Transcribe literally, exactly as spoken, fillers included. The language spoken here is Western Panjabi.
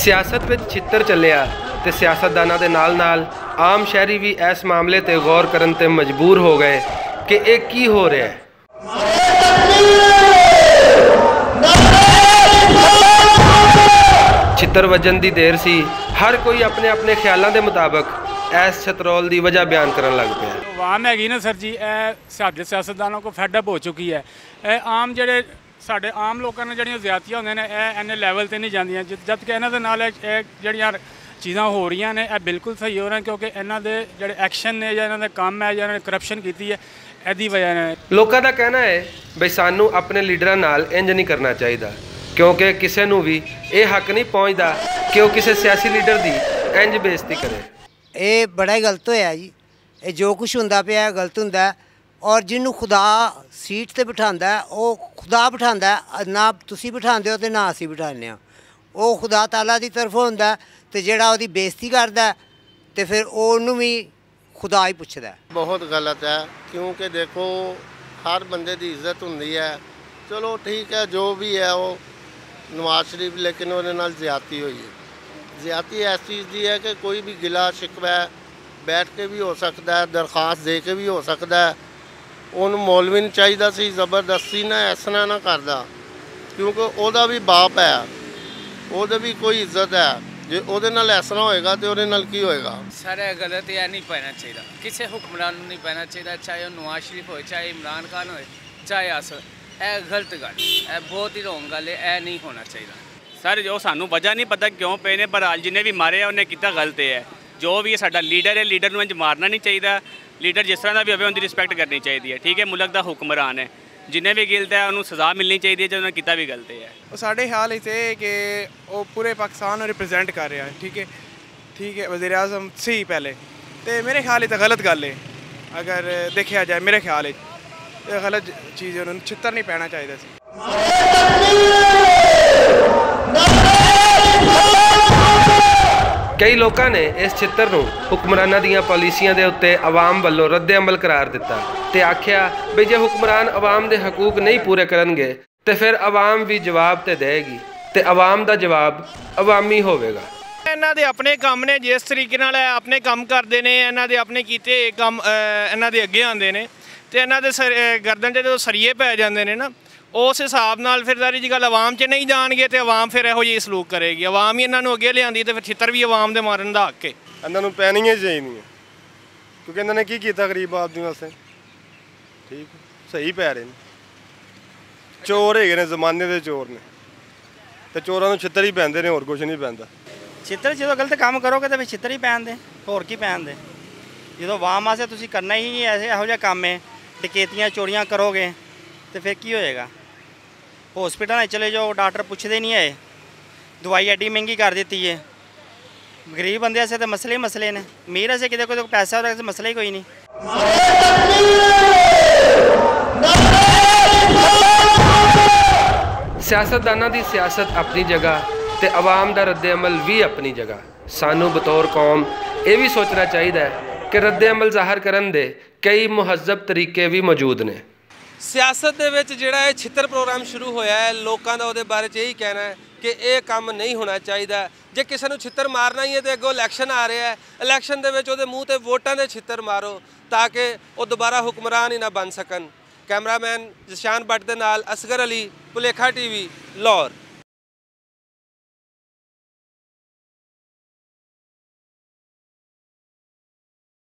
سیاست وچ چھتر چلیا تے سیاستداناں دے نال نال عام شہری وی اس معاملے تے غور کرن تے مجبور ہو گئے کہ ایہہ کی ہو رہیا ہے۔ چھتر وجن دی دیر سی، ہر کوئی اپنے اپنے خیالاں دے مطابق ایس چھترول دی وجہ بیان کرن لگ پیا۔ عوام ہے گی نا سر جی، اے سیاست سیاستدانوں کو فیڈ اپ ہو چکی ہے۔ اے عام جڑے ساڈے عام لوکاں نال جیہڑیاں زیادتیاں ہوندیاں نیں ایہہ اینے لیول تے نئیں جاندیاں، جدکہ اناں دے نال ایہہ جیہڑیاں چیزاں ہو رہیاں نیں ایہہ بالکل صحیح ہو رہیاں، کیونکہ اناں دے جیہڑے ایکشن نیں یا اناں دے کم ہے یا اناں نے کرپشن کیتی ہے، ایہدی وجہ نال۔ لوکاں دا کہنا ہے بھئی سانوں اپنے لیڈراں نال انج نئیں کرنا چاہیدا، کیونکہ کسے نوں وی ایہہ حق نئیں پہنچدا کہ او کسے سیاسی لیڈر دی انج بے عزتی کرے۔ ایہہ بڑا ہی غلط ہویا جی۔ ایہہ جو کچھ ہوندا پیا غلط ہوندا ہے۔ اور جنوں خدا سیٹ تے بٹھاندا ہے او خدا بٹھاندا ہے، نہ تسی بٹھاندے ہو تے نہ اسی بٹھانے ہاں۔ او خدا تعالیٰ دی طرفوں ہوندا ہے، تے جیہڑا اوہدی بے عزتی کردا ہے تے فیر اوہنوں وی خدا ہی پچھدا ہے۔ بہت غلط ہے، کیونکہ دیکھو، ہر بندے دی عزت ہوندی ہے۔ چلو ٹھیک ہے، جو بھی ہے وہ نواز شریف، لیکن اوہدے نال زیادتی ہوئی ہے۔ زیادتی ایس چیز دی ہے کہ کوئی بھی گلا شکوہ بیٹھ کے بھی ہو سکدا ہے، درخواست دے کے بھی ہو سکدا ہے۔ اوہنوں مولوی نوں چاہیدا سی زبردستی نہ ایسنا نہ کردا، کیونکہ اوہدا بھی باپ ہے، اوہدے بھی کوئی عزت ہے۔ جے اوہدے نال ایسنا ہوئے گا تے اوہدے نال کی ہوئے گا؟ سر، ایہہ غلط ہے، ایہہ نئیں پینا چاہیدا۔ کسے حکمران نوں نئیں پینا چاہیدا، چاہے او نواز شریف ہوئے، چاہے عمران خان ہوئے، چاہے اس، ایہہ غلط گل، ایہہ بہت ہی رونگ گل ہے، ایہہ نئیں ہونا چاہیدا۔ سر، جو سانوں وجہ نئیں پتا کیوں پے نے، پر حال جنہیں وی مارے انہیں کیتا غلط ہے۔ جو وی ساڈا لیڈر ہے، لیڈر نوں انج مارنا نئیں چاہیدا۔ لیڈر جس طرح دا وی ہووے اوہدی ریسپیکٹ کرنی چاہیدی ہے، ٹھیک ہے؟ ملک دا حکمران ہے، جنہیں وی غلط ہے اوہنوں سزا ملنی چاہیدی ہے جے اوہنوں کیتا وی غلط ہے۔ ساڈے خیال اچ ایہہ کہ او پورے پاکستان نوں ریپریزنٹ کر رہیا ہے، ٹھیک ہے؟ ٹھیک ہے، وزیر اعظم سی پہلے، تے میرے خیال اچ غلط گل ہے۔ اگر دیکھیا جائے میرے خیال اچ غلط چیز ہے، انہوں نے چھتر نہیں پہنا چاہیے سی۔ کئی لوکاں نے اس چھتر نوں حکمراناں دیاں پالیسیاں دے اُتے عوام ولوں رد عمل قرار دتا تے آکھیا بھئی جے حکمران عوام دے حقوق نہیں پورے کرنگے تے فیر عوام وی جواب تے دے گی تے عوام دا جواب عوامی ہووے گا۔ انہاں دے اپنے کم نے، جس طریقے نال اے اپنے کم کردے نے، انہاں دے اپنے کیتے کم انہاں دے اگے آندے نے تے انہاں دے گردن تے سریے پے جاندے نے نا۔ اس حساب نال فیر ظاہر جی گل عوام چ نہیں جان گے تے عوام فیر ایہو جی سلوک کرے گی، عوام ہی انہاں نوں اگے لیاندی تے فیر چھتر وی عوام دے مارن دا حق ہے۔ انہاں نوں پینیاں ہی چاہیدیاں، کیونکہ انہاں نے کی کیتا غریب آدمی واسطے؟ ٹھیک، صحیح پے رہے نے۔ چور ہیگے نے، زمانے دے چور نے، تے چوراں نوں چھتر ہی پیندے نے، ہور کچھ نہیں پیندا۔ چھتر جدوں غلط کم کرو گے تے فیر چھتر ہی پین دے، ہور کی پین دے؟ جدوں عوام واسطے تسی کرنا ہی ایسے، ایہو جہا کم ہے، ڈکیتیاں چوریاں کرو گے تے فیر کی ہوئے گا؟ ہاسپٹل وچ چلے جاؤ، ڈاکٹر پچھدے نہیں ہے، دوائی ایڈی مہنگی کر دتی ہے۔ غریب بندے اسے تے مسئلے ہی مسئلے نے، امیر اسے کدے کوئی پیسہ اور مسئلہ ہی کوئی نہیں۔ سیاستداناں دی سیاست اپنی جگہ تے عوام دا رد عمل وی اپنی جگہ۔ سانوں بطور قوم ایہہ وی سوچنا چاہیدا ہے کہ رد عمل ظاہر کرن دے کئی مہذب طریقے وی موجود نے۔ سیاست دے وچ جیہڑا اے چھتر پروگرام شروع ہویا اے لوکاں دا اوہدے بارے چ ایہہ کہنا اے کہ ایہہ کم نہیں ہونا چاہیدا۔ جے کسے نوں چھتر مارنا ہی اے تے اگوں الیکشن آ رہیا اے، الیکشن دے وچ اوہدے منہ تے ووٹاں دے چھتر مارو، تاکہ او دوبارہ حکمران ہی نہ بن سکن۔ کیمرہ مین جشان بٹ دے نال اصغر علی، پلیکھا ٹی وی، لاہور۔